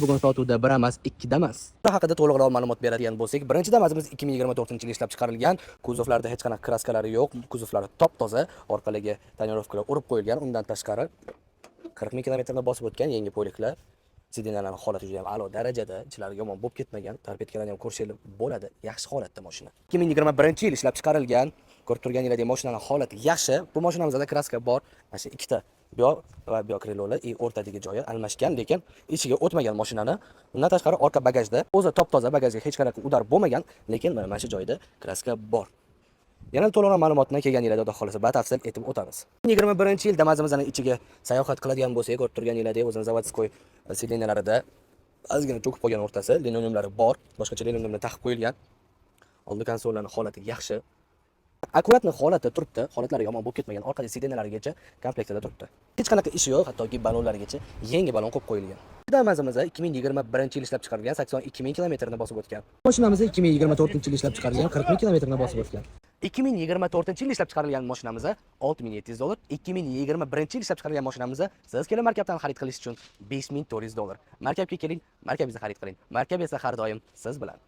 Bugun sotuvda bir emas, ikki Damas. Bu haqida to'liqroq ma'lumot beradigan bo'lsak, birinchi Damasimiz 2024-yil ishlab chiqarilgan. Kuzovlarda hech qanaqa краска lari yo'q, kuzovlari top-toza, orqaligi тонировка lar urib qo'yilgan. Undan tashqari 40 ming kilometrni bosib o'tgan, yangi полик lar. Сиденья larning holati juda ham a'lo darajada, ichlari yomon bo'lib ketmagan, торпедка larni ham ko'rishinglar bo'ladi. Yaxshi holatda mashina. 2021-yil ishlab chiqarilgan, ko'rib turganingizdek, mashinaning holati yaxshi. Bu mashinamizda краска bor. Mana shu ikkita bu yoq va bu yoq крыло lar и o'rtadagi joyi almashgan, lekin ichiga o'tmagan mashinani. Undan tashqari orqa bagajda o'zi top-toza, bagajga hech qanaqa удар bo'lmagan, lekin mana shu joyda краска bor. Yana to'liqroq ma'lumotni kelganinglarda, Xudo xohlasa, batafsil aytib o'tamiz. 2021-yil Damazimizning ichiga sayohat qiladigan bo'lsak, ko'rib turganingizdek, o'zini заводской сиденья larida ozgina cho'kib qolgan o'rtasi, linoleumlari bor, boshqacha linoleumlar taqib qo'yilgan. Oldi konsollarning holati yaxshi. Аккуратный holatda turibdi, holatlari yomon bo'lib ketmagan, orqadagi сиденья larigacha komplektida turibdi. Hech qanaqa ishi yo'q, hattoki balonlarigacha yangi balon qo'yib qo'yilgan. Damazimiz 2021-yil ishlab chiqarilgan, 82 ming kilometrni bosib o'tgan. Mashinamiz 2024-yil ishlab chiqarilgan, 40 ming kilometrni bosib o'tgan. 2024-yil ishlab chiqarilgan mashinamiz 6700 dollar, 2021 yil ishlab chiqarilgan mashinamiz siz kelib Markabdan xarid qilish uchun 5400 dollar. Markabga keling, Markabingizda xarid qiling. Markab esa har doim siz bilan.